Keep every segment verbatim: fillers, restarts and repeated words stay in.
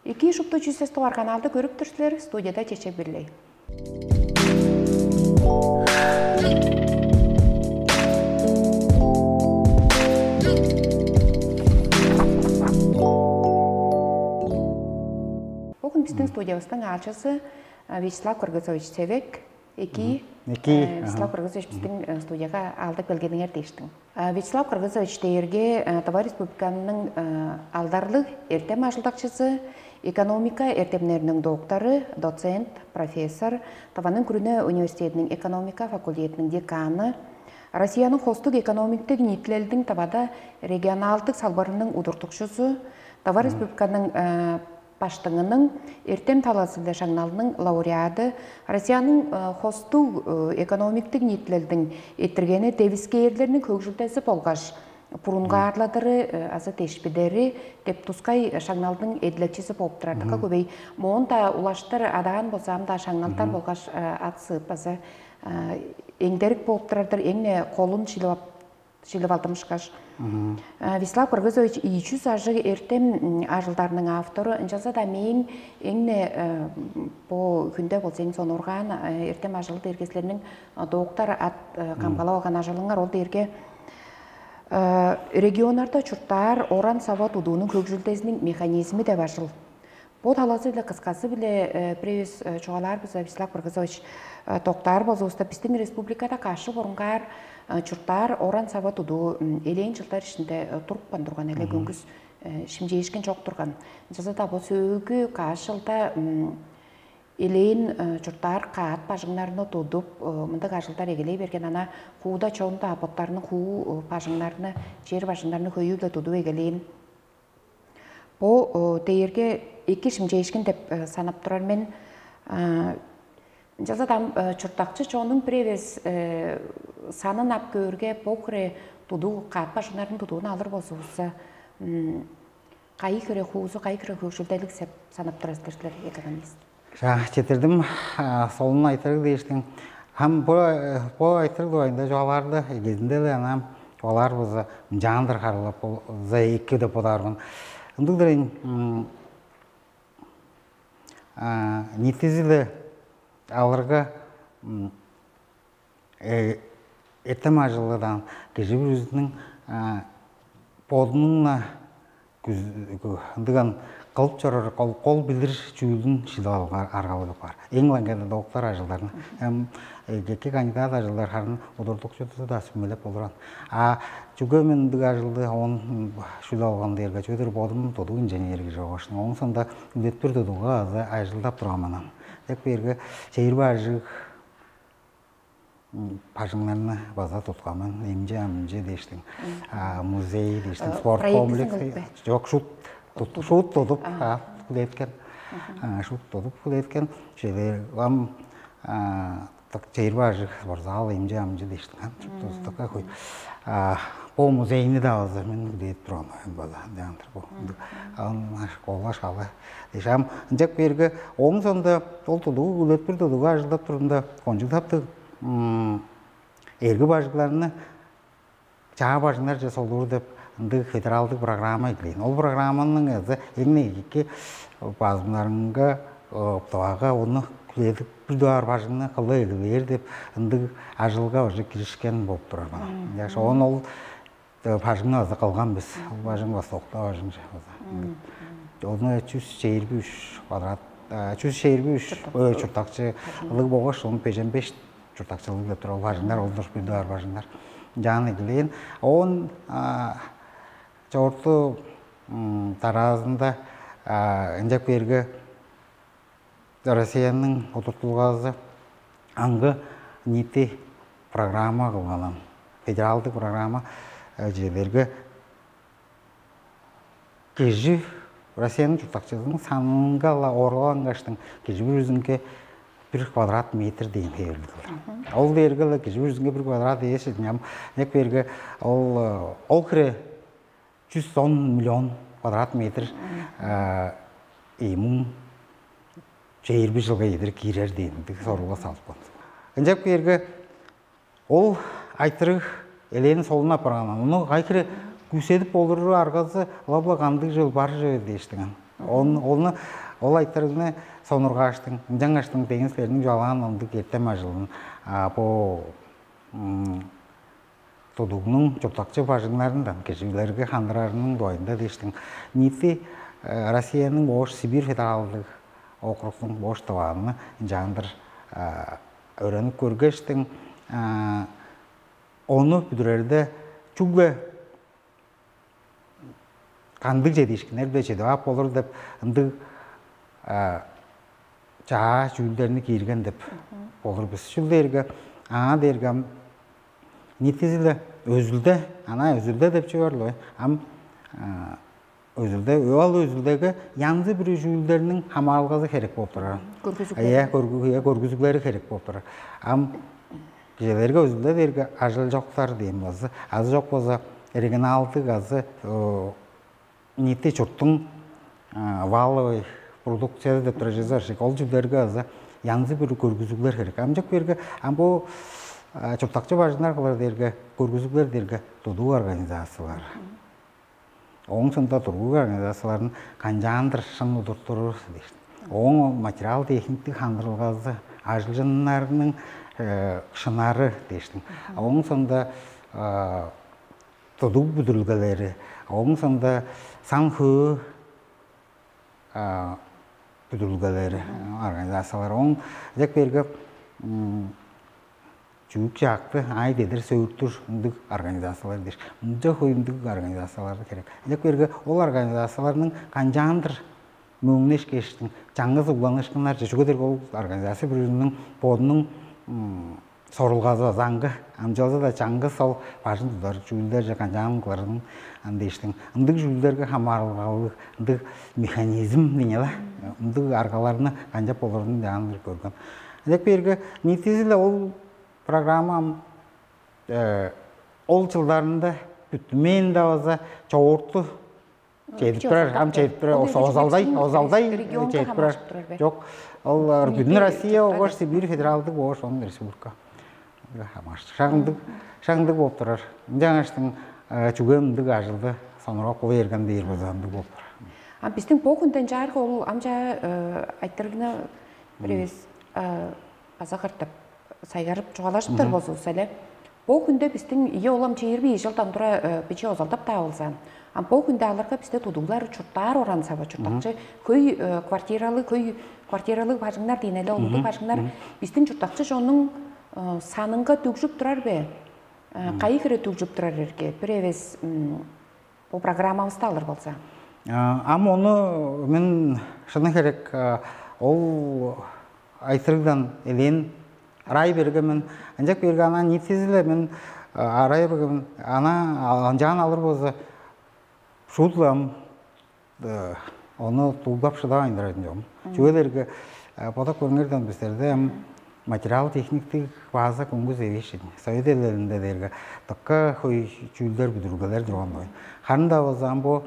Эки шупту чүсес товар каналды көрүп тур силер, студияда Чечек Бирлей. Бүгүн биздин студиябыздын аалчысы Вячеслав Кыргызович Цевек. Эки Эки, Вячеслав Кыргызович биздин студияга алдып келгениңер дээштиң. Вячеслав Кыргызович дээрге Тыва Республиканын алдарлыг эртем ажылдакчысы, экономика эртемнериниң доктору, доцент, профессор, Тыванын күрүнө университетинин экономика факультетинин деканы, Россиянын хостук экономиктик ниитилелдиң Тывада регионалдык салбарының удуртукчузу, Тыва Республиканын баштыңының эртем талазы-биле шаңналының лауреады, Россиянын хостуг экономиктик ниитилелдиң эттиргени девискээрлерниң хөгжүлдези болгаш бурунгаарлыдыры азы дешпидери деп тускай шаңналдың эдилекчизи болуп турар дыка көбей. Моон-даа улаштыр адаан болзаам-даа шаңналдар болгаш ат сыып база эңдерик болуп турар-дыр, эң-не колун шилип ап шилип алдым ышкаш. Вячеслав Кыргызович ийи чүс ажыг эртем ажылдарының автору, ынчалза-даа мээң эң-не бо хүнде болза эң сонургаан эртем ажылы дээрге силерниң доктор ат камгалап алган ажылыңар, ол дээрге регионнарда чурттаар оран сава тудуунуң хөгжүлдезиниң механизми деп ажыл. Бо талазы-биле кыскасы-биле бир эвес чугаалаар бис, Вячеслав Кыргызович, доктаар болзувуста, биздин республикада кашып орунгаар чурттаар оран сава тудуу элээн жылдар ишинде турупкан турган, эле көңгүс шимчээшкен чок турган. Ынчалза-даа бо сөөлгү каш жылда элээн чурттаар каат бажыңнарны тудуп, мындыг ажылдар эгелей берген. Ана хууда чон-даа боттарының хуу бажыңнарны, чер бажыңнарны хөйүү-биле тудуп эгелээн. Бо дээрге эки шимчээшкин деп санап турар мен. Ынчалза-даа чурттакчы чоннуң бир эвес санын ап көөрге, бо хире тудуг, каът бажыңнарның тудуун алыр болзувусса, кайы хире хуузу, кайы хире хөгжүлделиг деп санап турар силер, экономист? Ча, четирдим, солун айтырыг дээштиң. Ам бо бо айтырыг дугайында чугаалаарды эгезинде-ле ана чугаалаар болза, ынчаан-дыр харылап болза эки деп бодаармын. Ындыг-дыр эң ниитизи-ле алырга, эртем ажылыдан кижи бүрүзүнүң бодунуң-на ындыган кылып чоруур, кол билир чүүлүн шилип алга аргалыг апаар. Эң ылаңгеде доктор ажылдарны эм эки кандидат ажылдар харын удуртукчудузу-даа сүмелеп болуран. А чүге мен ындыг ажылды оон шүлүп алган дээрге, чүгедир бодум тудуг инженер кижи болгаш, оон соонда үлетпир тудугга азы ажылдап турган манан. Дек берге чейир бажыг бажыңнарны база туткан мен, эмчи амчы дээштиң, музей дээштиң, спорт комплекс. Жок, шут шут тудуп, кудеткен, шут тудуп кудеткен. Шеде ам так чейир бажы спортзал, эмчи амчы дээштиң, ам шут тудуп такой хуй. Бо музейни да база мен кудетип турган база дегендир бу. Ам школа шалы дээш, ам ынчап берге, оон соонда ол тудугу үлетпир тудугу ажылдап турумда, кончуг таптыг эрги бажыгларны чаа бажыңнарже солуур деп ындыг федералдык программа эглээн. Ол программаның эзи эң негики базымнарынга оптовага ону күледип бир дугаар бажыңны кылы эгелээр деп ындыг ажылга уже киришкен болуп турар. Яш оон ол бажыңны база кылган бис. Ол бажың Востокта бажың база. Ону чүс чейирби үч квадрат, чүс чейирби үч чурттакчы ылыг болгаш, ону бежен беш чурттакчылыг деп туруп, бажыңнар олдур, бир дугаар бажыңнар. Жааны килээн. Оон чогорту дараазында ынчап кээрге Россияның удуртулгазы аңгы ниити программа кылганын, федералдык программа, чүвелерге кижи, Россияның чурттакчызының санынга-ла оруалангаштың кижи бүрүзүнге бир квадрат метр деген хевирлиг кылдыр. Ол дээрге-ла кижи бүрүзүнге бир квадрат эвес, ням нек берге ол ол хире жүз он миллион квадрат метр иймун чейирби жылга едир киирер дээн соругга салыпкан. Ынчап кээрге ол айтырыг элээн солун апарган. Ону кайы хире күүседип болуру аргазы ылап-ла кандыг чыл бар чүве дээштиң. Он, оны ол айтырыгны сонургааштың, ынчангаштың деңизлерниң чугаалаан ындыг эртем ажылын бо тудугнуң чурттакчы бажыңнарындан киржилерге хандырарының дугайында дээштиң. Ниити Россияның Ош Сибирь федералдык округтуң Ош дываанны ынчаандыр өөренип көргештиң, ону бүдүрерде чүгле кандыг чедиишкиннер-биле чедип ап болур деп ындыг чаа чүүлдерни киирген деп болур бис. Чүл дээрге, аңаа дээрге ам ниитизи-ле өзүлде, ана өзүлде деп чүве бар-ла ой. Ам өзүлде, ол өзүлдеге янзы бир чүүлдерниң хамаарылгазы херек болуп турар. Көргүзүглери. Иә, көргү- иә, көргүзүглери херек болуп турар. Ам кижилерге өзүлде дээрге ажыл чоктар дейм базы, азы чок болза регионалдык азы ниити чурттуң валовый продукциясы деп турар чүве бар. Ол чүүлдерге азы янзы бир көргүзүглер херек. Амчык берге ам бу чурттакчы бажыңнар кылыр дээрге көргүзүглер дээрге тудуу организациялар. Ооң соонда тургуй организацияларын канчаандыр шын удуртурувус дээш. Ооң материал техниктик хандырылгазы, ажылчыннарның шынары дээштиң. Ооң соонда тудуг бүдүрүлгелери, ооң соонда сан хөө бүдүрүлгелери, организациялар. Оң дек берге чүүк чаакты ай дедир сөөртүр ындыг организациялар дээш. Мынча хөй ындыг организациялар керек. Дек берге ол организацияларның канчаандыр мөңнешкештиң чаңгыс угланыышкыннарче, чүге дээрге ол организация бүрүнүң бодунуң сорулгазы база аңгы, амчалза-даа чаңгыс ол бажын тудар чүүлдерже канчаан кылырын ам дээштиң. Ындыг чүүлдерге хамаарылгалыг ындыг механизм деңе-ла, ындыг аргаларны канчап болурун даан көргөн. Ынчак берге ниитизи-ле ол программа ам ол чылдарында бүттүмээн-даа база чогурту чедип турар, ам чедип турар, озалдай, озалдай чедип турар. Жок, ол бүдүн Россия огош Сибирь федералдык огош онун республика. Хамааш шагындык, шагындык болуп турар. Ынчангаштың чүге ындыг ажылды сонура кылы берген дээр база ындыг болуп турар. А биздин бо күнден чаарга ол амча айтырыгны бир эвес база кыртып сайгарып чугаалажыптар болзувус эле. Бо хүндө биздин ийи олам чейирби ийи жылдан тура биче озалдап-даа болза, а бо хүндө аларга бизде тудуглар чурттаар оран сава чурттакчы хөй квартиралыг, хөй квартиралыг бажыңнар дейн эле, олундуг бажыңнар биздин чурттакчы чоннуң санынга дүгжүп турар бе? Кайы хире дүгжүп турар эрге? Бир эвес бу программабызды алыр болза. Ам ону мен шыны херек ол айтырыгдан элээн арай берген мен. Ынчак берге ана ниитизи-ле мен арай берген мен. Ана анчаан алыр болза шуут-ла ам ону туулгап шыдавайн турар чогум. Чүге дээрге бодап көрүңерден бистерде ам материал техниктик база көңгүс эвээшин. Совет элелинде дээрге дыкка хөй чүүлдер бүдүрүлгелер турган бой. Харын-даа болза ам бу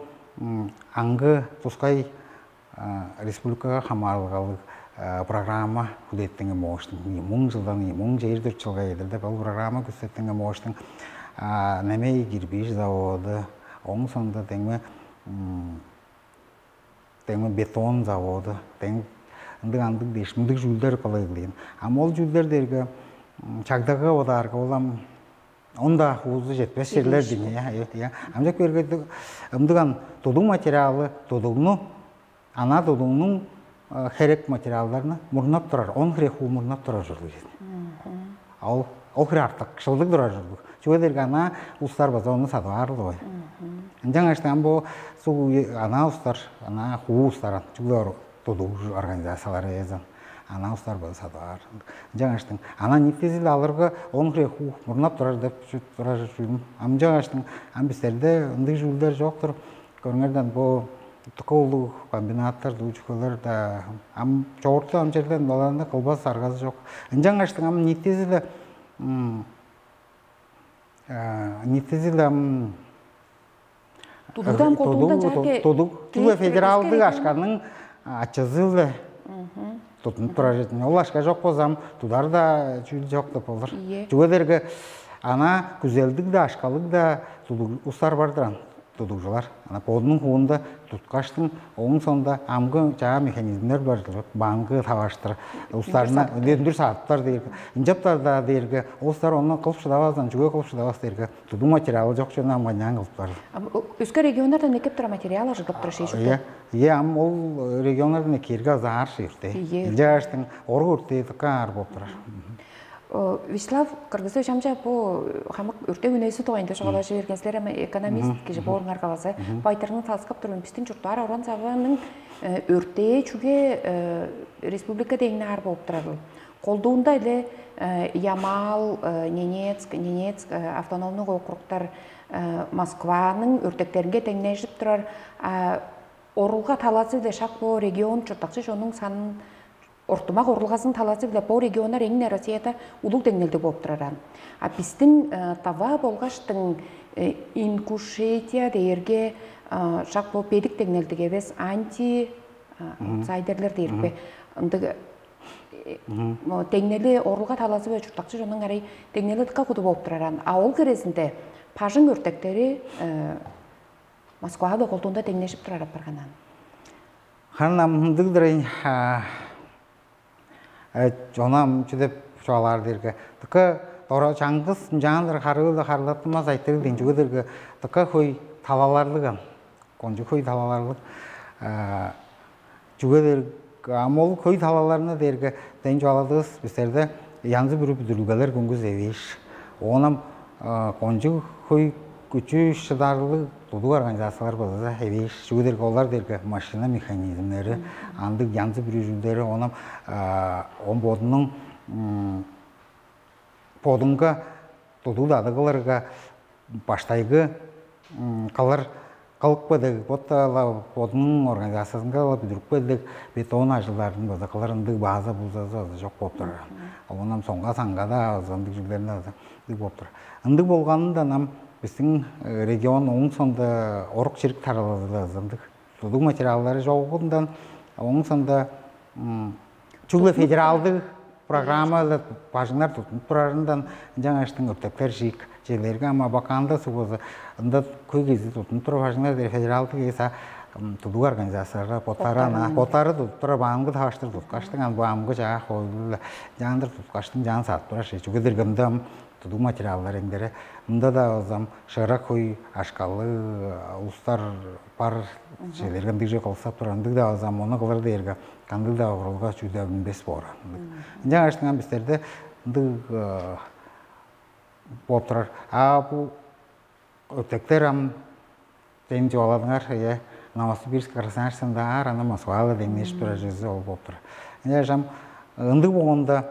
аңгы тускай республикага хамаарылгалыг программа хүлээттинген мооштуң. Муң жылдан муң чейир төрт жылга эдилдеп ол программа күстеттинген мооштуң немей кирбиш заводу, оң соонда деңме деңме бетон заводу, дең ындыг андыг дээш мындыг чүүлдер кылыглыйын. Ам ол чүүлдер дээрге чагдага бодаарга улам онда хуузу жетпес жерлер дийин. Амжак берге ымдыган тудуг материалы тудугну ана тудугнуң херек материалдарны мурнап турар, он хире хуу мурнап турар ужурлуг. Ол ол хире артык шылдыг турар ужурлуг. Чүге дээрге ана улустар база ону садып аарылы бой. Ынчангаш ам бу суг ана устар, ана хуу устар чүгле тудуг организациялар эзен ана устар база садып аар. Ынчангаштың ана ниитизи алырга он хире хуу мурнап турар деп турар чүрүм. Амчангаштың ам бистерде ындыг чүүлдер жоктур. Көрүңерден бу тыка улуг комбинаттар, дуучукалар да ам чогурту ам черден оларны кылбас аргазы жок. Ынчангаштың ам ниитизи да ниитизи да ам Тудугдан колдугундан чааке тудуг чүгле федералдык ашканның ачызы-биле тудунуп турар жетин. Ол ашка жок болзам, тудар да чүүл жок деп болур. Ийе. Чүге дээрге ана күзелдиг да ашкалыг да тудуг устар бардыр ан. тудугжулар. Ана бодунуң хуунда туткаштың, ооң соонда амгы чаа механизмдер бар чылып, банкы таваштыр, улустарына өндүр садыптар дээрге, ынчаптар-даа дээрге, улустар ону кылып шыдаваздан, чүге кылып шыдавас дээрге, тудуг материалы чок чүвени амгайнаан кылыптар. Өске регионнардан экеп тура материал ажыглап тура шей. Иә, иә, ам ол регионнардан эккээрге азаар шиирте. Илче аштың ору өртээ дыкаар болуп турар. Вячеслав Кыргызович, амча бу хамык өртөө үнээси дугайында чугаалажы берген силер, эми экономист кижи бооруңарга база байтарыңны талыскап турбун. Биздин чурттаар оран саваның өртээ чүге республика деңнаар болуп турарыл? Колдуунда эле Ямал, Ненецк, Ненецк автономный округтар Москваның өртектеринге деңнежип турар. Орулга талазы-биле шак бо регион чурттакчы чоннуң санын, ортумак орулгазының талазы-биле бо регионнар эң-не Россияда улуг деңнелдиг болуп тураран. А биздин Тава болгаштың Ингушетия дээрге шак бо бедик деңнелдиг эвес, анти аутсайдерлер дээрбе. Ындыг деңнели орулга талазы-биле чурттакчы чоннуң арай деңнели дыка куду болуп тураран. А ол керезинде бажың өртектери Москвага колдуунда деңнежип турар апарганан. Харын ам ындыг-дыр. Чонам чү деп чугаалаар дээрге, дыка дора чаңгыс ынчаандыр харыылы харылаттынмас айтырыг дейн, чүге дээрге дыка хөй талаларлыган, кончуг хөй талаларлыг. Чүге дээрге ам ол хөй талаларны дээрге ден чугаладывыс, бистерде янзы бүрү бүдүрүлгелер көңгүс эвээш. Оонам кончуг хөй күчү шыдарлыг тудуг организациялар болза эвээш, чүге дээрге олар дээрге машина механизмнери, андыг янзы бүрү чүүлдери, оонам он бодунуң бодунга тудуг дады кылырга баштайгы кылыр кылып кедег, бот-ла бодунуң организациясынга-ла бүдүрүп кедег бетон ажылдарын база кылыр ындыг база бузазы база чок болуп турар. Оонам соңга саңга-даа база ындыг чүүлдеринде база ындыг болуп турар. Ындыг болганында нам биздин регион оң сонда орук чирик таралазы ындыг тудуг материалдары чогундан оң сонда чүгле федералдыг программада бажыңнар тутунуп турарындан ынчангаштың өртектер чиик черлерге, ама бакаанда сугузу ында көй кези тутунуп туруп бажыңнар дээр федералдык эс тудуг организацияларга боттары ана боттары тутуп тура баамгы таваштыр туткаштың ан баамгы жаа хойлула жаандыр туткаштың жаан саат турар чүге дергенде тудуг материаллар эңдере мында да озам шыырак хөй ашкалы улустар бар чээлерге ындыг же кылсап турар ындыг да озам ону кылыр дээрге кандыг да урулга чүү да билбес боор. Ынчангаш бистерде ындыг болуп турар. А бу өтектер ам ден чугаладыңар, э, Новосибирск, Красноярскында аар аны Москвага деңнешип турар чүзү ол болуп турар. Ынчангаш ам ындыг болгонда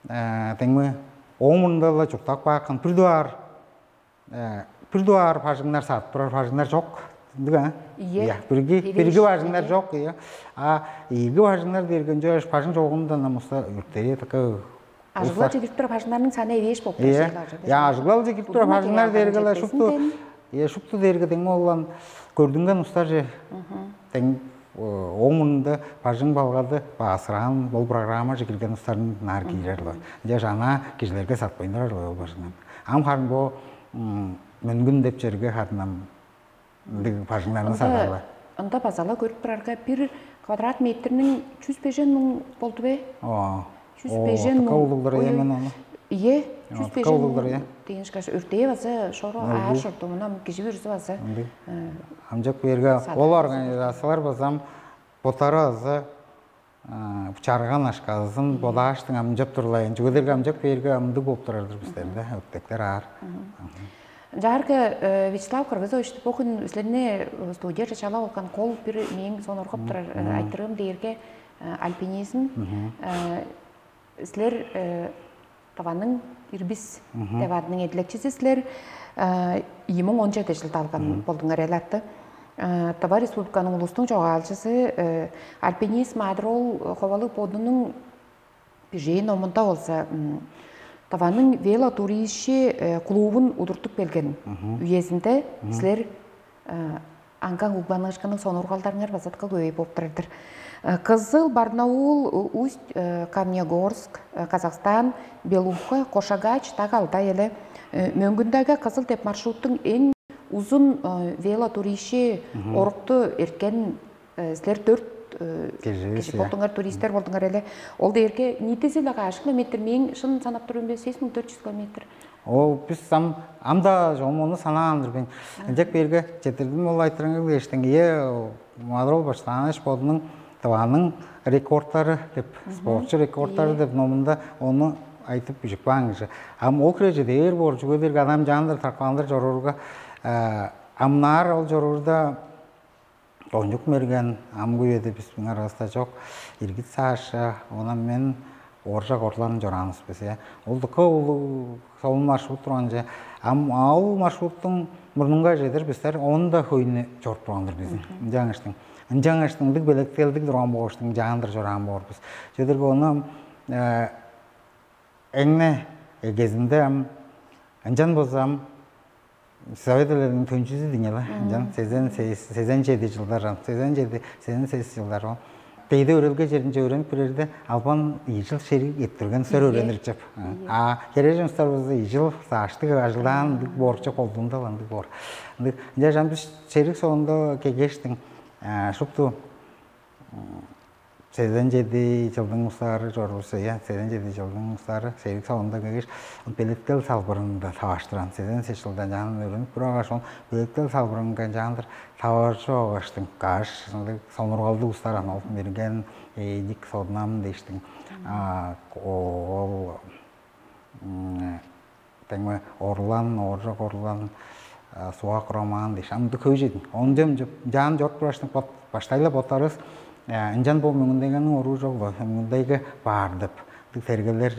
теңме оң мурунда-ла чурттап каапкан бир дугаар бир дугаар бажыңнар садып турар бажыңнар чок. Ындыг а? Ийе. Бирги бирги бажыңнар чок, ийе. А ийги бажыңнар берген чош бажың чогунда намыста үртери такая ажыглал чедирип тура бажыңнарның саны эвээш болуп Иә. Турар. Я ажыглал чедирип тура бажыңнар дергеле шупту. Е шупту дерге дең олан көрдүнген устар же. Тең оң мурнунда бажың балгады баасыраан ол программа же кирген устарын наар киирер. Же жана кижилерге сатпайн турар ол бажыңнан. Ам харын бо мүнгүн деп черге хатынам ындыг бажыңнарны сагаалар. Ында базала көрүп турарга бир квадрат метринин чүс бежен муң болду бе? Оо. Чүс бежен муң улуглар эмен аны. Ие, чүс бежен муң деген шкаш өртээ база шору аар шорду мунам кижи бүрүзү база. Амжак берге ол организациялар базам ботары азы чарган ашказын бодааштың амжап турлайын. Чүгедерге амжак берге амдыг болуп турардыр бистерде. Өттектер аар. Жаарга Вячеслав Кыргызович бу күн силерни студияже чалап алган кол бир мээң сонургап турар айтырыым дээрге альпинизм. Силер Таваның ирбис деп адының эдилекчиси силер ийи муң он чеди жылда алган болдуңар эле атты. Тава республиканың улустуң чогаалчысы альпинизм адыр ол ховалыг бодунуң бижээн номунда болза Таваның велотуризчи клубун удуртуп келген үезинде силер аңган угланыышкынның сонургалдарыңар база дыка көбөй болуп турар-дыр. Кызыл, Барнаул, Усть, Камнегорск, Казахстан, Белуха, Кошагач, так алда эле Мөңгүндөгү Кызыл деп маршруттуң эң Узун велотурищи орукту эрткен силер дөрт кижи болдуңар, туристтер болдуңар эле. Ол дээрге ниитизи-ле каш километр? Мээң шын санап турум бе, сес муң дөрт жүз километр. О, бис ам ам-даа чогум ону санаан-дыр мен. Ынчак берге четирдим ол айтырыңы дээштиң. Ие, Мадрол Баштаанович бодунуң дываның рекордтары деп, спортчу рекордтары деп номунда ону айтып бижип каан кижи. Ам ол хире чедээр боор, чүге дээрге адам чаандыр таркаандыр чоруурга, амнаар ол чоруурда Кончук мерген ам күйеде бистиң аравыста чок. Иргит Саша, онан мен оржак орлан чораанывыс бис, э. Ол дыка улуг солун маршрут турган че. Ам ол маршруттуң мурнунга чедир бистер он да хөйнү чоруп турган-дыр бизин. Ынчангыштың. Ынчангыштың ындыг белектелдиг турган бооштуң чаандыр чораан боор бис. Чедирге ону ам э, эңне эгезинде ам ынчан болза ам Советлердин төнчүзү деңел ынчан сезен сезен чеди жылдар, сезен чеди сезен сес жылдар ол. Бейде өрелге жеринче өренип бирерде албан ийи жыл шериг эттирген сөр өренир чеп. А кережимстер болза ийи жыл сааштыг ажылдаан ындыг боорча колдуунда ындыг боор. Ындыг ынча жан бис шериг соонда кегештиң шупту сезен чеди жылдың устаары чорувус, э, сезен чеди жылдың устаары шериг салында кегеш, белеткел салбырында таваштыран сезен сес жылдан жанын өрүнүп турагаш, ол белеткел салбырынга жаандыр таваржы огаштың каш сонургалдыг устар аны ол мерген эйдик соднам дээштиң. А, ол Теңме орлан, ооржок орлан, суак роман дээш, ам ындыг хөй чедин. Оон жам жаан чоруп тургаштың баштайлап боттарывыс ынчан бо мөңүндегениң оруу чок бо, мөңүндеге баар деп, ындыг тергелер,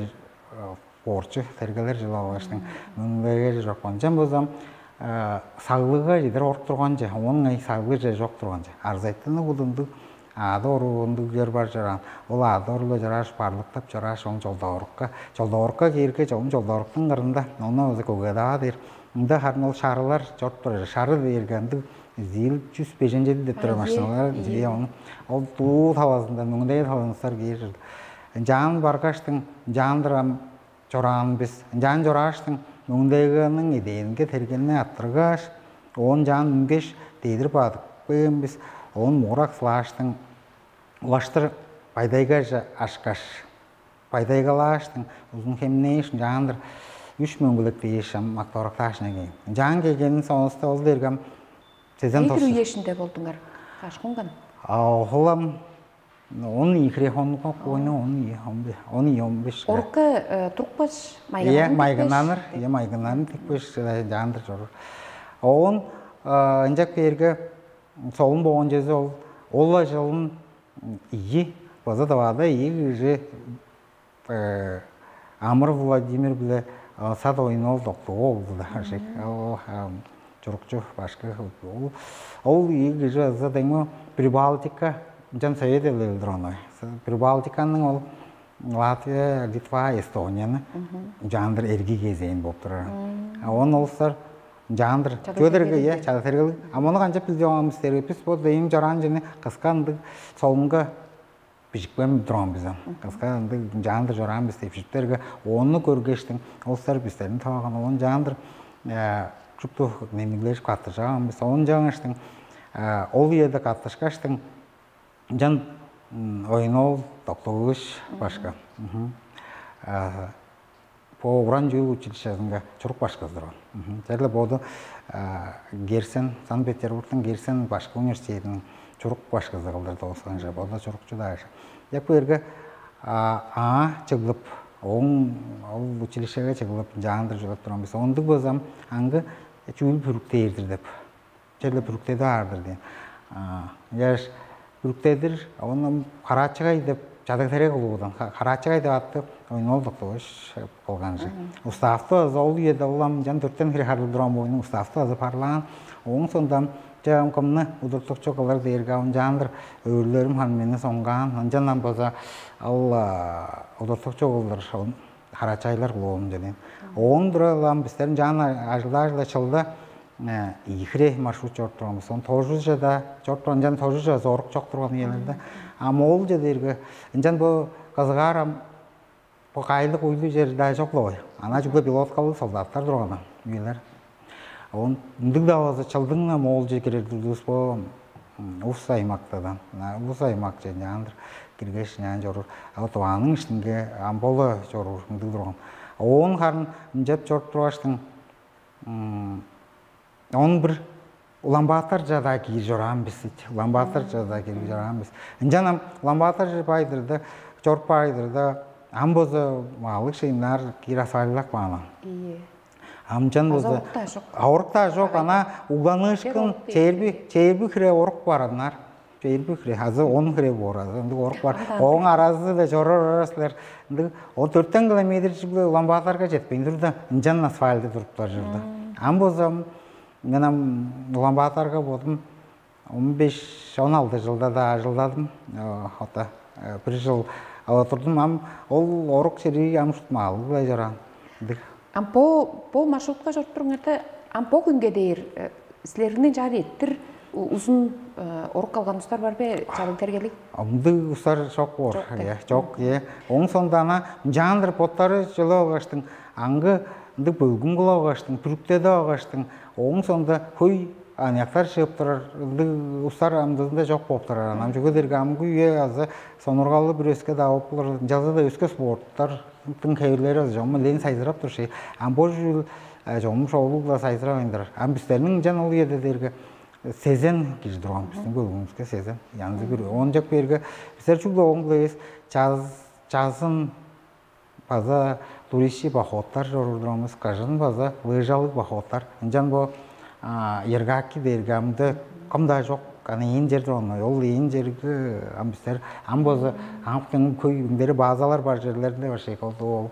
боорчу тергелер чыла алгаштың мөңүндеге чок. Ынчан болзам саглыга чедер орук турган че, оон ыңай саглыже чок турган че. Арзайтыны кудундуг Аада оруунду үер бар чораан. Ол аада орула чорааш, барлыктап чорааш, оң чолдоорукка, чолдоорукка киирге, чогум чолдооруктуң кырында, ону өзү көге-даа дээр. Ында харын ол шарылар чоруп турар. Шары дээрге ындыг зил чүс бежен чеди деп турар машиналар. Дие ону ол дуу талазында, мөңдээ талазынсар киир. Жаан баргаштың, жаандыр ам чораан бис. Ынчаан чорааштың, мөңдээгээниң идээнге тергенни аттыргаш, оон чаан үнгеш, дедир бадып кээн бис. Оон муурак сылааштың улаштыр байдайгаже ашкаш, байдайгалааштың узун хемнээш, ынчаандыр үш мөңгүлек дээш ам актоврактаашына кээн. Ынчаан келгенин соонуста ол дергем сезен Эдир тосур. Үешинде болдуңар. Кашкунган. А охулам он ийи хрехонга койну он ийи он беш он ийи он беш. Орукка турупкаш, Ие майгынаныр, ие майгынаныр тикпеш, жаандыр чоруур. Оон ынчак берге солун болгон чезе ол ол-ла жылын ийи база даваада ийи кижи Амыр Владимир биле Сат Оюн ол доктугу болду да ошек. Чурукчу башкы ол ол ийи кижи ызы деңи Прибалтика ынчан совет эле билдир ону. Прибалтиканың ол Латвия, Литва, Эстонияны жаандыр эрги кезээн болуп турар. А он улустар жаандыр Чада чөдөргө тергелиг. Е чада тергелиг. А мону канчап билди оңамыз терге бис бо дейим жараан жени кыска ындыг солунга бижикпейн турган бис ам. Кыска ындыг жаандыр жораан бис деп жиптерге ону көргештиң улустар бистерин таваган оон жаандыр шупту немиглежип каттыжаган бис. Оон жаңыштың ол үеде каттышкаштың жан ойнол доктугуш башка. Бо уран чүүл училищезинге чурук башкызы турган. Черле боду Герсен, Санкт-Петербургтуң Герсен башкы университетинин чурук башкызы кылдыр доосуган же, боду чурукчу дагы. Яку эрге аңаа чыглып, оң ол училищеге чыглып, жаандыр чулап турган бис. Ондуг болзам аңгы чүүл бүрүктээрдир деп. Черле бүрүктеди аар-дыр дээн. Ыяаш бүрүктедир, ону караачыгай деп чадаг-терек улуудан, караачыгай деп атты ойнолдуктугуш кылган чык. Уставты азы ол үеде улам жан төрттен хире харылдырган боюнуң уставты азы парлаан. Ооң сондам жагым кымны удуртукчу кылыр дээрге ынчаандыр өөрлөрүм хан мени соңгаан. Ынчан ам база ал удуртукчу кылдыр харачайлар кылуун делен. Оон тура улам бистерин жаан ажылдаа-ажылдаа чылда ийи хире маршрут чоруп турганбыз. Ону тожужада чоруп турган жан тожужа зорук чок турган үелерде. А моолча дээрге ынчан бу кызыгаарам бу кайлык уйлу чер дай чок-ла ой. Ана чүгле пилоткалыг солдаттар турган үелер. Он ындыг-даа болза чылдың-на моолче кирер турдувус бо ус аймактадан. Ус аймак ченчаандыр киргеш няан чоруур. А вот ваның иштинге амбола чоруур ындыг турган. Оон харын ынчап чоруп тургаштың он бир Улан-Баатар чадаа киир чораан бис. Улан-Баатар чадаа киир чораан бис. Ынчан ам Улан-Баатар байдырда, чоруп байдырда, ам боза маалык шыйыннар киир асфальтылак баанан. Ийе. Амчан База болза оруктаа жок. Оруктаа жок, ана угланыышкын Чер орук чээрби чээрби хире орук бар анар. Чээрби хире азы он хире боор азы ындыг орук бар. Ооң аразы да чорор арасылар. Ындыг он төрттен километр чүгле Улан-Баатарга жетпейн турда, ынчан асфальты туруптар чорда. Ам болза мен ам Улан-Баатарга бодум он беш он алты жылда да ажылдадым. Ота бир жыл отурдум. Ам ол орук чери ам шутмаалыг-ла чораан. Ындыг. Ам бо бо маршрутка чоруп туруңарда ам бо күнге дээр силерниң чаар эттир узун орук калган устар бар бе? Чалыг тергелик. Ындыг устар жок боор. Жок. Э, жок, э. Оң сондана жаандыр боттары жылы алгаштың, аңгы ындыг бөлгүн кылып алгаштың, бүрүктеди алгаштың, оң сонда хөй аныяктар чыып турар, ындыг устар амдызында жок болуп турар. Ам чүге дээрге амгы үе азы сонургалды бир өске-даа болуп болур. Ынчалза-даа өске спорттар тың хевирлери чогум элээн сайзырап тур ши. Ам бо чүүл чогум шоулуг-ла сайзырабайн турар. Ам бистерниң ынчан ол үеде дээрге сезен кижи турган, биздин бөлүгүбүзгө сезен. Янзы бир оон чак берге бистер чүгле оон эвес, чаз чазын база туристчи походтар чоруур турганывыс, кажан база лыжалыг походтар. Ынчан бо Ергаки дээрге амды кым-даа чок, аны ийин чер турган. Ол ийин черге ам бистер ам болза аңып көй үңдери базалар бар черлеринде бар шейк ол ол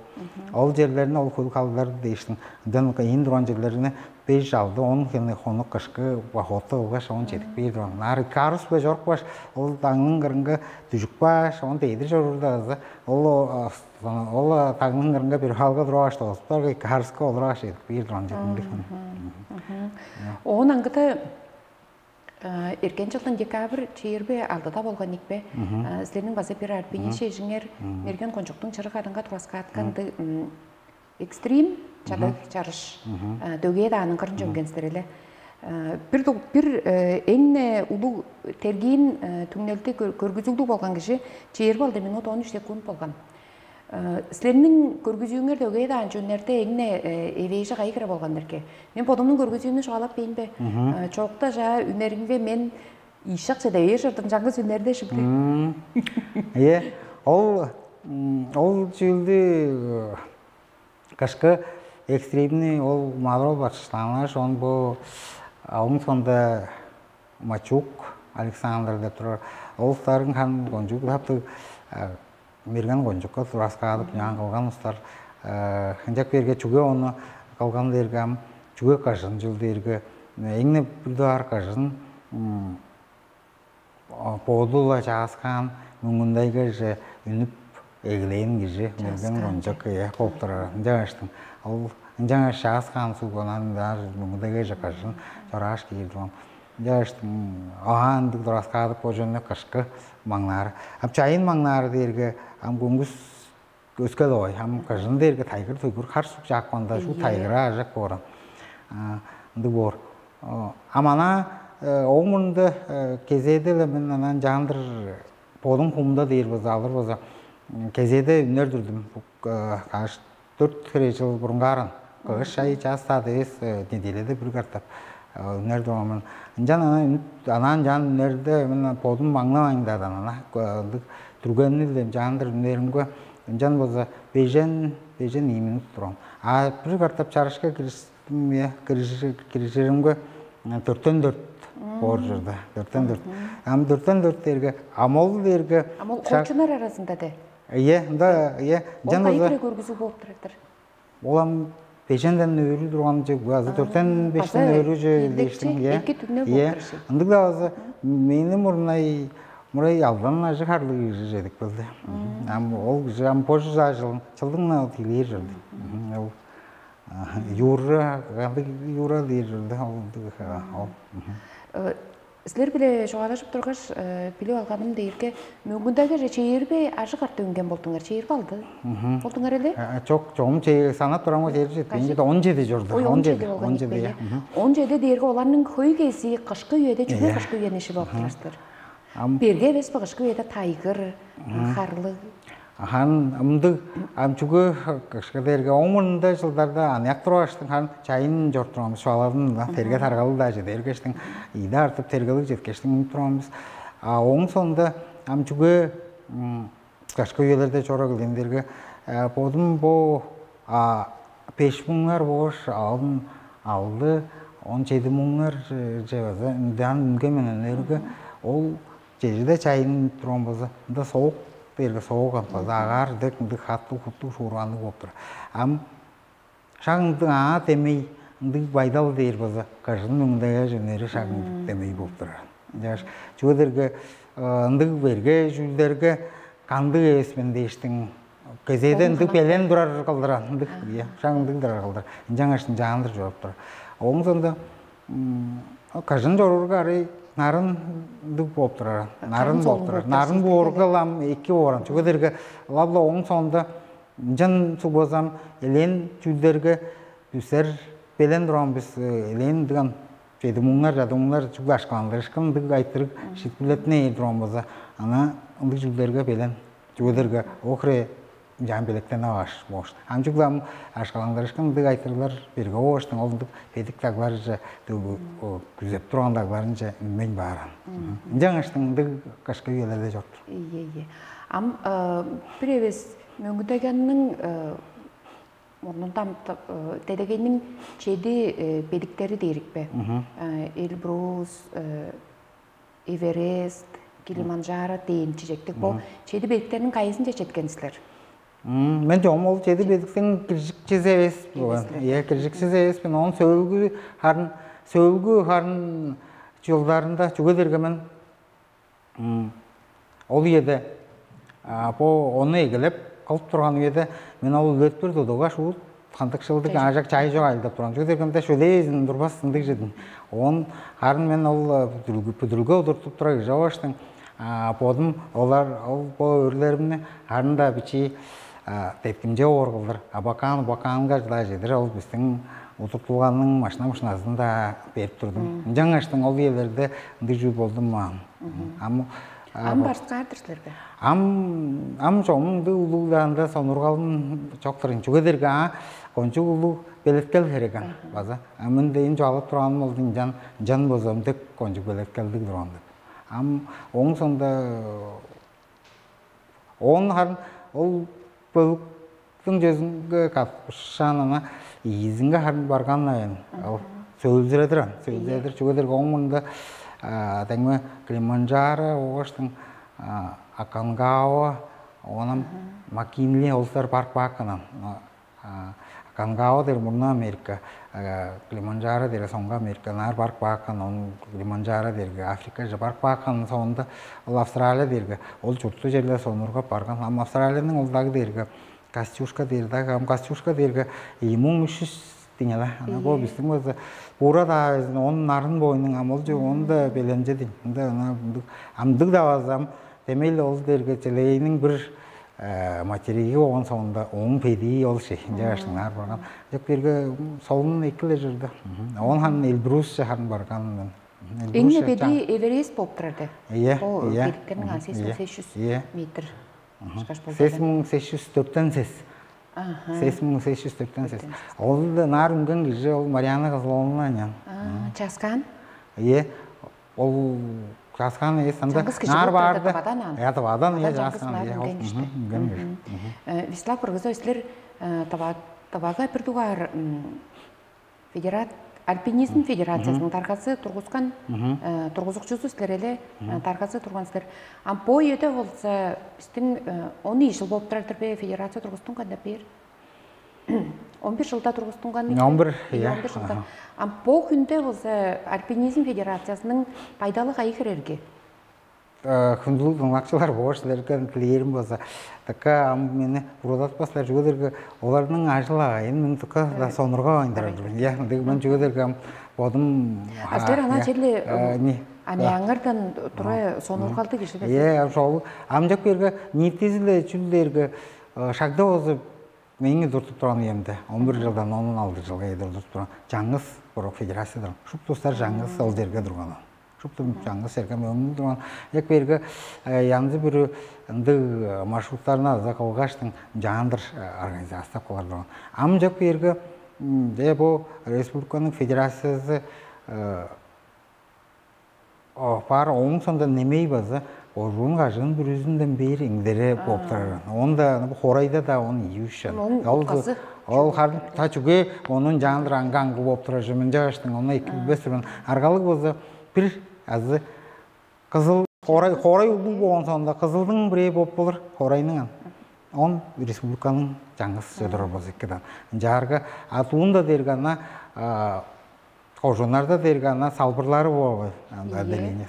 ол черлерин ол хөл халдылар дээштиң. Ынчан ийин турган черлерине беш алды он хыны хонук кышкы походту кылгаш, оон чедип кээр турган. Наар карус бе чорупкаш, ол даңның кырынга дүжүп кааш, оон дээдир чоруур-даа азы ол ол тагның кырынга бир халга туруп алгаш, тоступтар карыска олуруп алгаш, эдип кээр турган чедимдик. Оон аңгыда эркен жылдың декабрь чээрби алдыда болган икпе. Силерниң база бир арбини шежиңер мерген кончуктуң чырык адынга тураскаатканды экстрим чадаг чарыш дөгээ дааның кырын чөмгенсиздер эле. Бир бир эң улуу тергиин түңнелди көргүзүглүг болган кижи чээрби алды минут он үч секунд болган. Силерниң көргүзүүңер дөгээ даан чүннерде эң эвээжи кайы кире болган эрке? Мен бодумнуң көргүзүүмнү чугаалап бейн бе? Чоокта жаа үнеримге мен ийшак чеде бээр чордум чаңгыс үннерде шимди. Э, ол ол чүүлдү кышкы экстримни ол маврол бачыштаанаш он бу оң сонда Мачук Александр деп турар. Ол устарың хан кончуг таптыг мерген кончукка тураскаадып няан кылган устар. Хынчак берге чүге ону кылган дээрге ам чүге кажын чыл дээрге эңне бир дугаар кажын боду-ла чааскаан мөңүндайгаже үнүп эгелээн кижи мерген кончак болуп турар. Ынчангаштың ол ынчангаш чааскаан суг онан мөңүндайгаже кажын чорааш киир турган. Ынчангаштың оаа ындыг тураскаадык божонну кышкы маңнаары. Ам чайын маңнаары дээрге ам көңгүс өскел оой, ам кажын дээрге тайгыр-туйгур хар суг чаапканда шу тайгыра ажак бооран. Ындыг боор. Ам ана ооң мурнунда кезээде-ле мен анан жаандыр бодум хумда дээр база алыр база кезээде үнер турдум. Каш төрт хире жыл бурунгаарын кыш ай час саат эвес неделеде бир катап үнер турган мен. Ынчан ана анаан жаан үнерде мен бодум маңнавайн даадан ана ындыг түргенни-ле жаандыр үнеримге ынчан болза бежен бежен ийи минут турган. А бир катап чарышка кириширимге төрттөн төрт боор чорда. Төрттөн төрт. Ам төрттөн төрт дээрге амол дээрге Ам ол коочунар арасында де. Ие, ында ие. Ол Жан кайы болза кире көргүзүг болуп турар? Ол ам беженден өрү турган же азы төрттен бештен База өрү же киилдекчи дээштиң, ие. Эки түгнө Ие. Болуп турар. Ындыгда база мени мурнай мурай алдан ажы харлыг кижи жедик болду. Ам ол кижи ам позже ажылын чылдың на тилээр жолду. Ол юра кандыг юра дээр жолду ол ындыг ол. Э, Силер-биле чугаалажып тургаш, билип алганым дээрге, мөңгүндеге чээрби ажык арты үнген болдуңар, чээрби алды болдуңар эле? Чок, чогум чей санап турам, чээрби жетпейн, он жети чорду. Ой, он жети болган экен. Он жети дээрге оларның хөй кези кышкы үеде, чүге кышкы үени иши болуп турар силер? Берге эвес бе, кышкы үеде тайгыр, харлыг. Ахан ымдыг ам чүгү кышкы дээрге оң мурнунда жылдарда аныяк тургаштың, хан чайын чоруп турганбыз, чугаладым да, терге таргалы-даа чеде бергештиң, ийде артып, тергелиг четкештиң үнүп турганбыз. А ооң соонда ам чүгү кышкы үелерде чора келгендерге, бодум бо беш муңнар болгаш алын алды, он чеди муңнар же база ындан үнген менен, ол чежиде чайын турган болза, ында соок дээрге соок ам база агаар дег ындыг хаттыг хуттуг шуурганныг болуп турар. Ам шак ындыг аа демей, ындыг байдал дээр база кажын мөңдеге жөннери шак ындыг демей болуп турар. Ынчаш чүге дээрге ындыг берге чүүлдерге кандыг эвес мен дээштиң, кезээде ындыг белен турар кылдыр, ындыг, шак ындыг турар кылдыр. Ынчангаш ынчаандыр чоруп турар. Ооң соонда кажан чоруурга арай нарын ындыг болуп турар. Нарын болуп турар. Нарын бооргал ам эки бооран. Чүге дээрге лабла ооң соонда ынчан суг болзам, элээн чүүлдерге бүсер белен турган бис, элээн ындыган чеди муңнар, чады муңнар чүгле ашкаландырышкын ындыг айтырыг шиитпирлетине ээр турган болза, ана ындыг чүүлдерге белен. Чүге дээрге ол хире ынчаан белектен аваш боош. Ам чүгле ам ашкаландырышкын ындыг айтырыглар берге бооштуң, ол ындыг бедик дагларже, күзеп турган дагларынче үнмейн бааран. Ынчангаш ындыг кышкы үелерде чоруптур. Ийе, ийе. Ам бир эвес мөңгүдегенниң мурнунда ам делегейниң чеди бедиктери дээрик бе? Эльбрус, Эверест, Килиманджаро дээн чижектиг. Бо чеди бедиктерниң кайызынче четкен силер? Мен чогум ол чеди бедиктиң киржикчизи эвес болган. Ийе, киржикчизи эвеспин. Оон сөөлгү харын, сөөлгү харын чылдарында, чүге дээрге мен ол үеде бо ону эгелеп кылып турган үеде, мен ол үлетпир тудугаш, уут кандыкшылдыг аажак чай чок айылдап турган. Чүге дээрге мында шөлээзин турбас ындыг чедим. Оон харын мен ол бүдүрүлгө удуртуп тура кижи болгаштың, бодум олар ол бо өөрлеримни харын-даа бичии деткимче оор кылдыр. А бакаан бакаанга чыдаа чедир, ол бистиң удуртулганның машина-мушназын-даа берип турдум. Ынчангаштың ол үелерде ындыг чүүл болдум маан. Ам Ам барскаар-дыр силерге? Ам ам чогум ындыг улуг-даанда сонургалым чок-тур. Чүге дээрге аа кончуг улуг белеткел херек ам база. Ам мен дейин чугаалап турганым ол ынчан ынчан болза ындыг кончуг белеткелдиг турган деп. Ам ооң соонда оон харын ол бөлүктүң чөзүнге катышаан ана ийизинге харын барган аан. Ол сөөлзүредир ан. Сөөлзүредир чүге дээрге оң мурнунда деңме Килиманджаро, огаштың Аконкагуа, оон ам Маккинли, ол силер барып каапкан ан. Аконкагуа дээр мурнуу Америка, Килиманджаро дээр соңга Америка, ынаар барып каапкан, оон Килиманджаро дээрге Африкаже барып каапкан, соонда ол Австралия дээрге ол чурттуг черле сонургап барган. Ам Австралияның ол дагы дээрге Костюшка дээр дагы, ам Костюшка дээрге ийи муң үш чүс деңел. Ана бо бистиң болза буура-даа безин, он нарын боюнуң, ам ол чү, ону-даа беленче дейн. Ында ана ындыг, ам ындыг-даа база ам демейли ол дээрге челейниң бир материги болгон соонда ооң бедии ол ши. Ынча баштыңнаар барган. Жок, бирге солун эки-ле чорду. Оон харын Эльбрусче харын барган мен. Эң-не бедии Эверест болуп турар де. Ийе, Ол ийе. Бедиктерниң аңсыз Ийе, сес жүз ийе. Метр. Ышкаш болду. Сес муң сес жүз дөрттен сес. Аха. Сес муң сес жүз дөрттен сес. Ол да наар үнген кижи ол Мариана Кызыловна анян. А, часкаан? Ийе. Ол часкаан эс анда Чаңгыс кижи наар болуп турар барды. Тавадан ан. Я тавадан Тавадан я чаңгыс часкаан наар я. Үнген иште. Үнген кижи. Э, Вячеслав Кыргызович, силер э, таба табага бир дугаар м, федерат альпинизм федерациясының таргазы тургускан э, тургузукчусу силер эле э, таргазы турган силер. А бо үеде болза биздин э, он ишил болуп турар бе федерация тургустунган деп бээр. Он бир жылда тургустунган экен. Он бир, Ийе, иә, он бир жылда. Аха. А бо хүнде болза альпинизм федерациясының байдалы кайы херерге? Хүндүлүг дыңнакчылар боор силерге тилээрим болза, така ам мени буруудатпас силер, чүге дээрге оларның ажыл агайын мен така да сонургавайн турар мен. Я, дег мен чүге дээрге ам бодум А силер ана черле не Аны аңардан тура сонургалдыг кижи. Э, ошол амчак берге ниитизи-ле чүл дээрге шагда болза мээң туртуп турган үемде, он бир жылдан он алты жылга чедир туртуп турган жаңгыс бирок федерацияда шупту устар жаңгыс ол жерге турган. Шупту жаңгыс жерге мөңнү турган. Эк берге янзы бүрү ындыг маршруттарны аза кылгаштың жаандыр организация кылар турган. Амчак берге э бу республиканың федерациясы О, бар ооң соонда немей база оржуун кажыын бүрүзүнден бээр иңдере болуп турар. Онда хорайда да он ийи үш жан. Ол харын та чүге онун жаандыр аңга аңгы болуп турар же мынча баштың ону эки билбес турган. Аргалыг болза бир азы кызыл хорай хорай улуу болгон соонда кызылдың бирээ болуп болур хорайның ан. Он республиканың жаңгыс чыдыр болза эккедан. Жаарга а туунда дээрге ана кожуннарда дээрге ана салбырлары боор отделение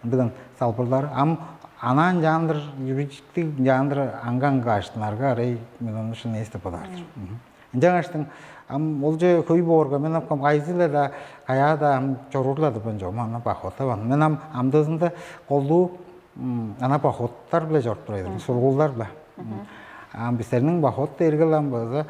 ындыгын салбырлары ам анаан жаандыр юридический жаандыр аңган гражданнарга арай мен ону шын эстеп бодаар-дыр. Ынчангаштың ам ол же хөй боорга мен апкам кайзы-ла да каяа-да ам чоруурлар деп мен чогум аны бахоттаван. Мен ам амдыызында колдуу ана бахоттар биле чоруп турар эдим, сургуулдар биле. Ам бистерниң бахот дээрге ам база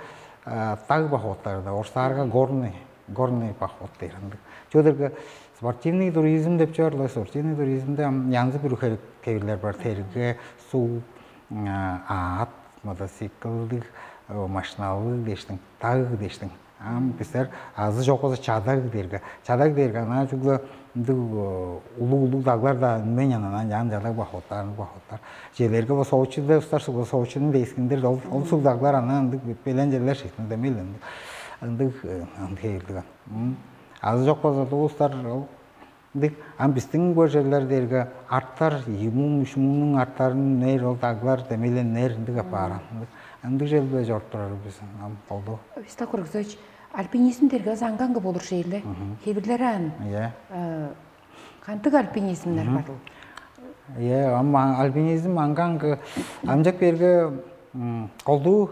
даг бахоттары да, орустаарга горный, горный бахот дээр ындыг. Чүге дээрге спортивный туризм деп чор-ла, спортивный туризмде ам янзы бүрү хевирлер бар. Терге, суг, аат, мотоциклдыг, машиналыг дээштиң, даг дээштиң. Ам бистер азы чок болза чадаг дээрге. Чадаг дээрге ана чүгле ындыг улуг улуг даглар да үнмейн анан ан чадаг бахоттар, бахоттар. Желерге бо Сочиде устар сугу Сочинин дейскиндер ол ол сугдаглар ана ындыг белен жерлер шиктинде мел ындыг ындыг ындыг хейлдиг. Азы чок болза улустар ол Ындыг ам бистиң бо черлер дээрге арттар, ийи муң, үш муңнуң арттарын үнээр ол даглар демейлен үнээр ындыг апаар. Ындыг черле чоруп турар бис ам колдуу. Вячеслав Кургузович, альпинизм дээрге аңгаңгы болур шейле. Хевирлери ан. Иә. Кантык альпинизмнер бар ол? Иә, ам альпинизм аңгаңгы амжак берге колдуу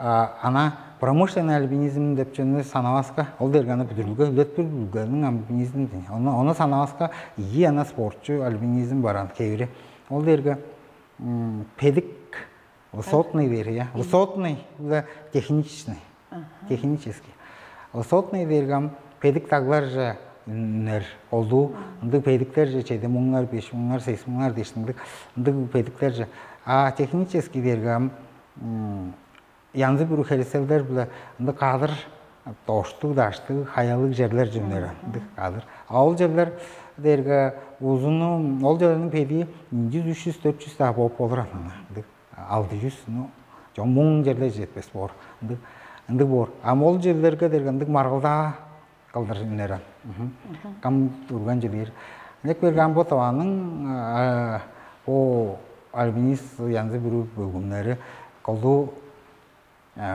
А, ана промышленный альпинизм деп чүнү санаваска, ол дээрге аны бүдүрүлгө, үлет бүдүрүлгөнүң альпинизм дейн. Ону ону санаваска ийи ана спортчу альпинизм баран кевири. Ол дээрге м, педик высотный дээр, я. Высотный да техничный. Технический. Высотный дээрге ам педик таглар же үнер олду. Ындыг педиктер же чеди муңнар, беш муңнар, сес муңнар дээш ындыг ындыг педиктер же. А технический дээрге ам м, янзы-бүрү херекселдер-биле ындыг кадыр доштуг, даштыг, хаялыг черлер чүннер ындыг кадыр. А ол черлер дээрге узуну ол черлерниң педии үч жүз, үч жүз, төрт жүз даа болуп болур анан ындыг алты жүз, ну, чон муң черлер жетпес боор. Ындыг ындыг боор. А ол черлерге дээрге ындыг маргылдаа кылдыр үнер ан. Кам турган чүлээр. Ынча берген бо таваның бо альпинист янзы бүрү бөлгүмнери колду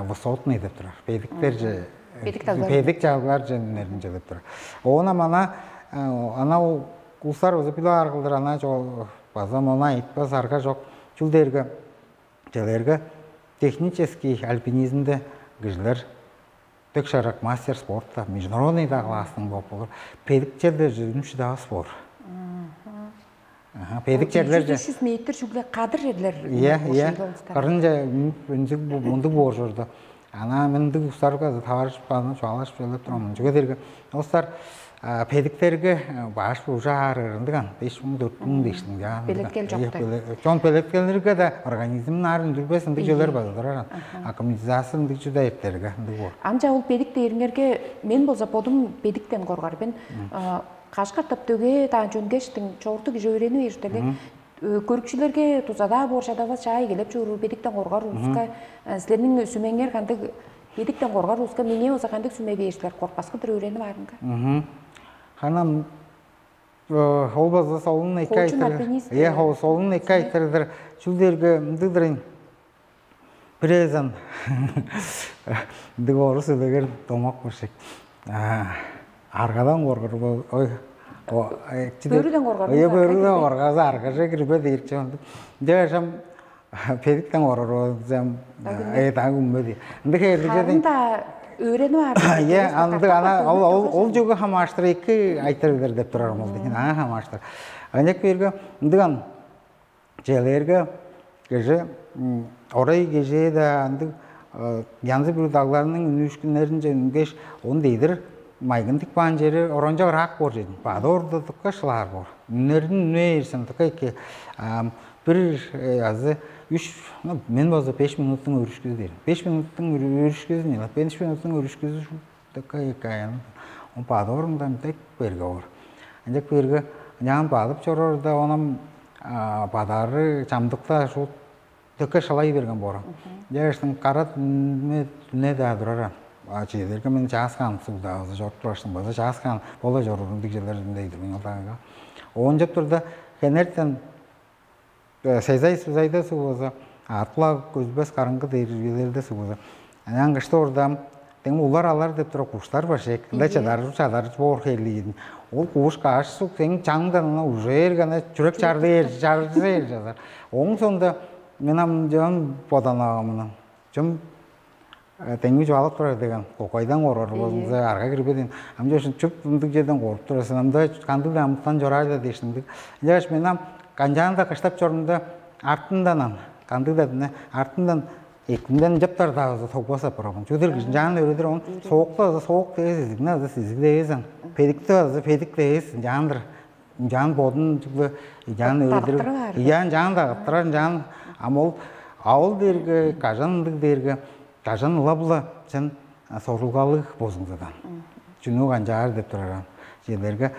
высотный деп турар. Бедиктер же Бедик таглар. Бедик чаглар же үнерин же деп турар. Оона мана анал улустар база биле аргылдыр ана база мону айтпас арга жок. Чүл дээрге Чүлерге технический альпинизмде кижилер тек шарак мастер спорта, международный да класстың болуп болур. Педик черлер жүзүм шыдавас боор. Аха, педик черлер же. Жүз метр шүгле кадыр жерлер. Иә, иә. Кырынча үнзүг мындыг боор жорду. Ана мындыг устарга таварышып, аны чугаалашып жолап турам. Жүге дерге устар педиктерге баш ужаар ырындыган беш муң дөрт муң дээшиң жаан. Белеткел жоктой. Чон белеткелерге да организм наар үндүрбес ындыг жолар базылдырар. Аккумизация ындыг чүдө эртерге ындыг боор. Анча ол бедик дээриңерге мен болза бодум бедиктен коргар. Мен кашкартап дөге даан чөнгештиң чогурту кижи өөренип эртели. Көрүкчүлерге дузадаа боор чадавас чаа эгелеп чоруур бедиктен коргар улуска силерниң сүмеңер кандыг бедиктен коргар улуска меңээ болза кандыг сүме бээр силер коркпаскы бир өөренип аарынга. Ханам ол база солун эки айтыр. Иә, солун эки айтырдыр. Чүл дээрге ындыдырын. Бирээзен ындыг орус үлегер домак бышык. Аргадан коргор ой Бөрүдөн коргор. Ой бөрүдөн коргор. Аргаже кирбе дейир чон. Дээшем педиктен коргор зем. Э даг үмме ди. Ынды хердиге. Да Өөренип аар. Е, андыг ана ол ол ол жөге хамааштыр эки айтыр билер деп турарым ол дейин. Аңа хамааштыр. Ынчак берге ындыган челээрге кижи орай кежээ-даа ындыг янзы бүрү дагларның үнүүшкүннеринче үнгеш, он дейдир майгын тик баан чери орончок ыраак боор чедин. Бада ордудукка шылаар боор. Үннерин үнү ээрсен тыка эки бир азы үч мен болза беш минуттуң өрүшкүзү дээр. Беш минуттуң өрүшкүзүн, беш минуттуң өрүшкүзү тыка эки аян. Он бада орундан тек берге боор. Ынчак берге няан бадып чорорда онам бадары чамдыкта шут дөкке шылай берген боорам. Дээштиң кара дүне дүне-даа турарам. А чиилерге мен чааскаан сугдаазы чоруп турарсың база чааскаан бола чорурун дигжелердей турган. Оончап турда хенертен сезай сузайда суг болза, аткылаг көзүлбес караңгы дээрилгелерде суг болза. Анян кышты ордам тем улар алар деп тура куштар бар шек. Ында чадарып чадарып боор хейлиин. Ол кууш каш суг сен чаңдан уже эргене чүрек чарды эр чаржы эр жазар. Оң сонда мен ам жон боданагымын. Чым теңги чугаалап турар деген кокайдан коргор болзуңза арга кирбедин. Ам жошун чуп ындыг жерден коруп турасың. Анда кандыг да амыктан чораажа дээшиңдик. Ынчаш мен ам канчаан да кыштап чорумда артындан ам кандыг да дина артындан экинден жыптар даазы тогбас апарабын. Чудур жаан өрүдүр он соокта азы соок дээс изигне азы сизиг дээсен. Педикти азы педик дээс жаандыр. Жаан бодун чүгле жаан өрүдүр. Жаан жаан да кыттырар жаан ам ол а ол дээрге кажан ындыг дээрге кажан ыла-була сен сорулгалыг болзуңзадан. Чүнү канчаар деп турарам. Силерге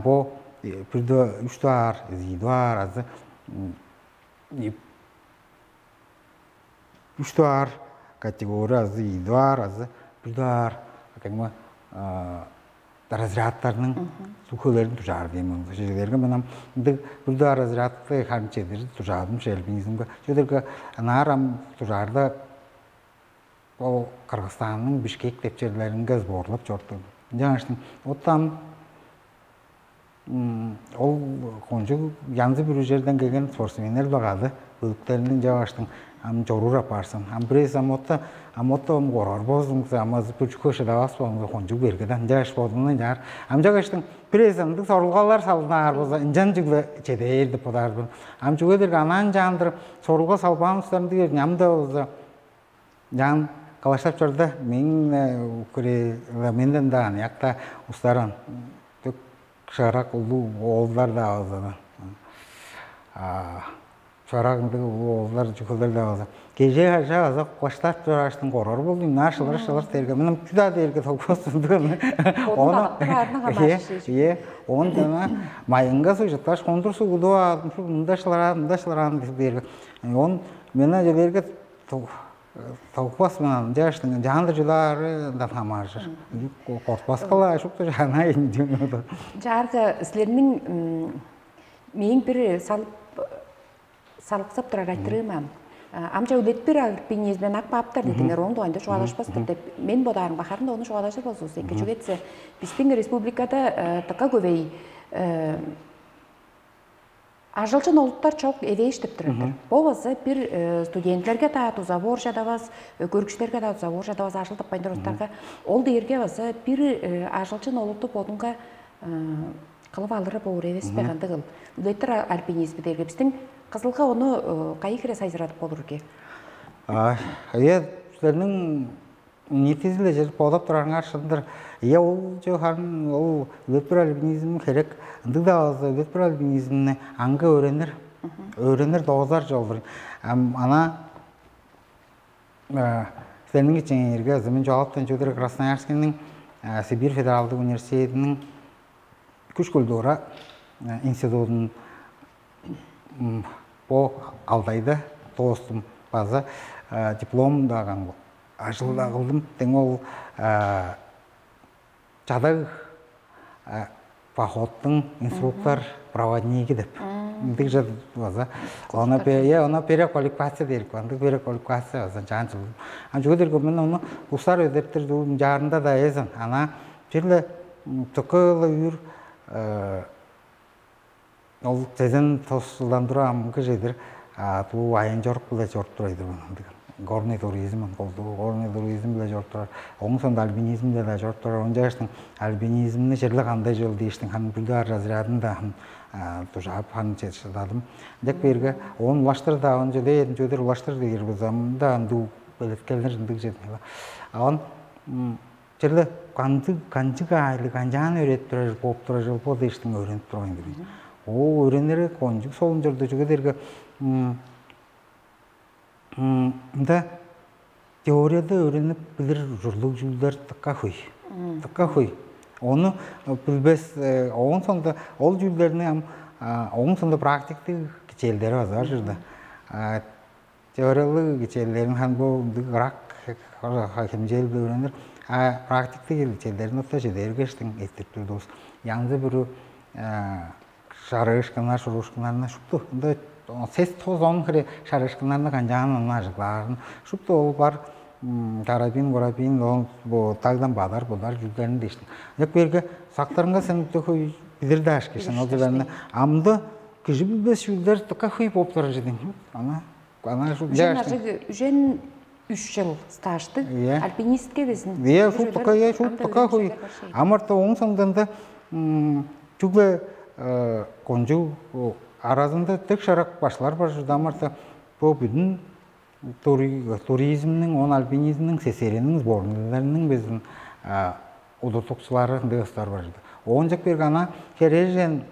бу бир үч дугаар, ийи дугаар азы үч дугаар категория азы ийи дугаар азы бир дугаар кеңме разрядтарның сүхөлерин дужаар дейм. Силерге мен ам ындыг бир дугаар разрядты харын чедир дужаадым шелбинизимге. Чедерге анаар ам дужаарда ол Кыргызстанның Бишкек деп черлеринге сборлап чорду. Жаңаштың оттан ол кончуг янзы бүрү жерден келген спортсменнер багады бөлүктеринден жагыштың ам чоруур апаарсын. Ам бирээс ам отта ам отта ам коргор болзуңза, ам азы бүрчүккө шыдавас болзуңза, кончуг бергеден жаш бодундан жаар. Ам жагыштың бирээс ындыг сорулгалар салынаар болза, ынчан чүгле чедээр деп бодаарбын. Ам чүге дээрге анаан жаандыр сорулга салбаан устарындыг ням да болза Жаан кылаштап чорда, мээң-не укуре менден-даа аныякта устаран, төк шыгарак улуу оолдар-даа база. Шыгарак ындыг улуу оолдар, чүкелдер-даа база. Кежээ-кажаа база кылаштап чорааштың корор болду, ынаар шылыр-шылыр дээрге. Мынам чүдаа дээрге толбос ындыгын. Ону Ону Ие, оон жана майынга сужутташ, кондур сугуду аадым, мында шылыраан, мында шылыраан дээрге. Он мен аже дээрге толкпас мынам жаштың жаандыр чудаары да хамааржыр. Кортпаска-ла шупту жана индиң. Чаарга силерниң мээң бир салып салыксап турар айтырыым ам. Амча үлетпир альпинизмден ак бааптар дедиңер, оң дугайында чугаалашпастыр деп мен бодаарымга харын да ону чугаалажыр болзувус эки чүгетсе биздин республикада така көбей ажылчын олуттар чок эвээш деп турар. Бо база бир студенттерге даа туза боор чадабас, көрүкчүлерге даа туза боор чадабас ажыл таппайн туруптарга ол дээрге база бир ажылчын олутту бодунга кылып алыры боор эвес бе кандыгыл? Үлеттир альпинизми дээрге биздин кызылга ону кайы хире сайжырадып болур ке? Эе, силерниң ниитизиле чедип бодап турарыңар шындыр. Ийе, ол чүве харын ол үлетпир альпинизм херек. Ындыг-даа болза, үлетпир альпинизмни аңгы өөренир, өөренир доозар чолдур. Ам ана силерниң ичиңерге ызы мен чугаалаптын чүдүр Красноярскийниң Сибирь федералдык университетиниң күш культура институтун бо алдайда тоостум база диплом даган ажылда кылдым. Тең ол чадаг походтуң инструктор проводниги деп. Ындыг же база. Она пе- я она переквалификация дерик. Андыг переквалификация база жаан чылдым. А чүге дерге мен оны устар өдептир жаарында да эзен. Ана черле тыкыла үйүр ол сезен тосулдан тура амгы жедир туу айын чорук биле чоруп турайды ындыган. горный туризм, колдуу горный туризм биле чоруп турар. Оң соонда альпинизм биле чоруп турар. Ончаштың альпинизмни черле кандай жыл дээштиң, хан бүлдү ар разрядында дужаап хан шыдадым. Дек берге он улаштыр да, он жеде едим жөдер улаштыр дээр бузамда анду белеткелер ындыг жетмела. А он черле кандыг, канчыг айлы, канчаан өөредип турар, бооп турар жыл бо дээштиң өөренип турган кирген. О, өөренери кончуг солун жорду чүге дерге мында теорияда өөренип билир ужурлуг чүүлдер дыка хөй. Дыка хөй. Ону билбес, оон соңда ол чүүлдерни ам оон соңда практиктиг кичээлдери база бар чорда. Теориялык кичээлдерин хан бу ындыг ырак хемчээлди өөренир. А практиктик кичээлдерин отта чедергештиң эттирип турдувус. Янзы бүрү шарыышкыннар, шуруушкуннарны шупту. Ында сес тоз он хире шарыышкыннарны канчаан ынна ажыглаарын шупту ол бар. Карабин, гурабин, ол бу тагдан бадар, будар жүлдерин дээштин. Ынчак берге сактарынга сен хөй билир дааш кешен ол жыларны. Амды кижи билбес жүлдер дыка хөй болуп турар жедин. Ана ана Үжен жаш. Ажыг, үжен үш жыл стаждыг. Иә. Альпинистке безин. Иә, шуптука, иә, шуптука хөй. Амарта оң соңданда чүгле кончуг аразында тек шарак башлар бар журда амарта бу бүдүн туризмниң, он альпинизмниң, сесеринниң, сборныйларының безин удуртукчулары ындыгыстар бар журда. Оончак берге ана хережен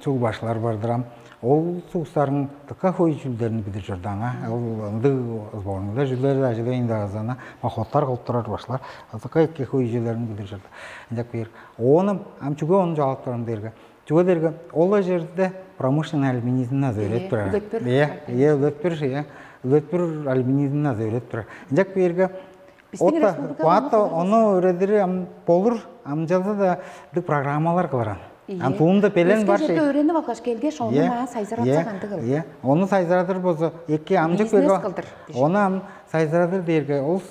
суг башлар бардырам. Ол сугустарың дыка хөй чүүлдерин билир чордаңа. Ол ындыг сборныйлар чүүлдер ажылайын дагызана походтар кылып турар башлар. Дыка эки хөй чүүлдерин билир чорда. Ынчак бир. Оонум ам чүге ону жоолап турам дээрге. Чүге дээрге ол черде промышленный альпинизмни аз өөредип турар. Үлөтпүр. Иә, иә, үлөтпүр, иә. Үлөтпүр альпинизмни аз өөредип турар. Ынчак бирге Биздин Отта республика куатта ону өөредири ам болур, амчалда да дык программалар кылыран. Ам туунда белен бар Өскеже шей. Өөренип алгаш келгеш, ону Иә, маа сайзыратса иә, кандыг кыл? Иә. Ону сайзырадыр болза эки амчык Бизнес берип кылдыр, дижик. Ону ам сайзырадыр дээрге ол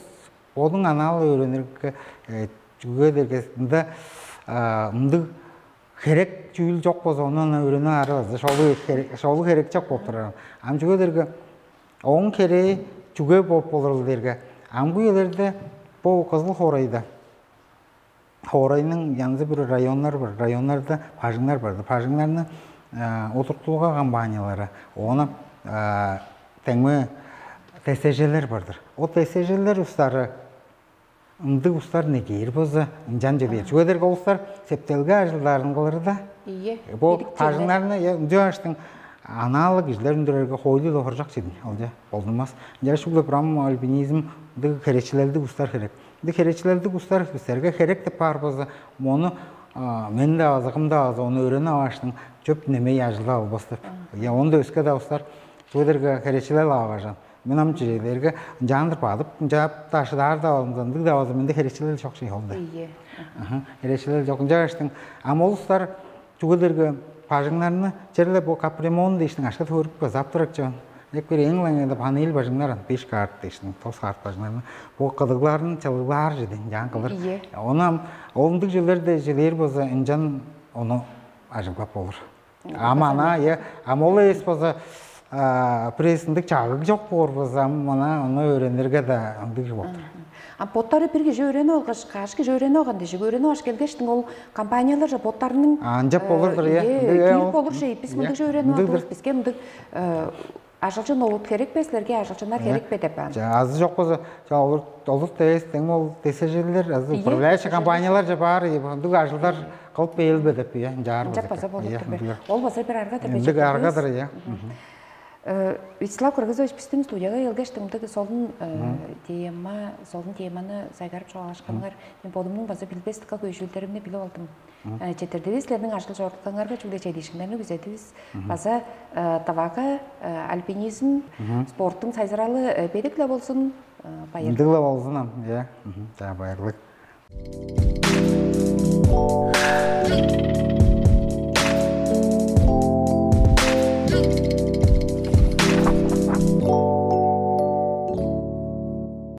бодуң анаал өөренирге э, чүге дээрге мында а, мындыг херек чүүл жок болза, ону ана өөренип ары база шолу херек шолу херек жок болуп турар. Ам чүге дээрге оң херээ чүге болуп болурул дээрге амгы үелерде бо Кызыл хоорайда хоорайның янзы бир районнар бар. Районнарда бажыңнар бар. Бажыңнарны удуртууга компаниялары ону теңме ТСЖлер бардыр. Ол ТСЖлер устары ындыг устар негээр болза ынчан чедээр. Чүге дээрге ол устар септелге ажылдарын кылыр да. Ийе. Бо бажыңнарны ынча аштың анаалык кижилер үндүрерге хойлу да хоржак чедин. Ол же болдунмас. Ынча шугле прам альпинизм ындыг херечилелдик устар херек. Ынча херечилелдик устар бистерге херек деп баар болза, мону мен да азы кым да азы ону өөрүнүп алгаштың чөп немей ажылдап албас деп. Я онда өске да устар чүге дээрге херечилел алгажан. Мен ам чижээлээрге ынчаандыр бадып, ынчаап дашыдаар да болза, ындыг да болза менде херечилел чок чей холда. Ийе. Херечилел чок. Ынча аштың ам ол устар чүге дээрге бажыңнарны черле бо капремонт дээштиң ашка төрүп базап турак чон. Эк бир эң лаңында панель бажыңнар беш карт дээштиң, тос карт бажыңнарны бо кыдыгларын чылыглаар жеден жаан кылыр. Ийе. Ону ам ол ындыг жерлерде желээр болза ынчан ону ажыглап болур. Ам ана, э, ам ол эс болза пресиндик чагыг жок боор болза, ам мына ону өөренирге да ындыг болур. А боттары бир кижи өөренип алгаш, каш кижи өөренип алган дижик, өөренип алгаш келгештиң ол компаниялар же боттарының Анчап болурдур, э. Кирип болур шей, биз мындыг же өөренип алдыбыз, бизге мындыг ажылчын олут керек бе, силерге ажылчыннар керек бе деп ан. Азы жок болза, олут олут эс тең ол десежелер, азы управляющий компаниялар же бар, ындыг ажылдар кылып бээлбе деп, э, жаар. Жап база болуп тур бе? Ол база бир арга деп. Ындыг аргадыр, э. Вячеслав Кыргызович биздин студияга келгеш, тымдык солун тема, солун теманы сайгарып чугаалашканыңар мен бодумнуң база билбестик көйшүлдеримни билип алдым. Четирдивис силердин ажыл чорудуктарыңарга чүгле чедиишкиңерни күзедивис. База тавага альпинизм спорттуң сайзыралы бедик-ле болсун. Байыр. Ындыгла болзун ам, я. Да, байырлык.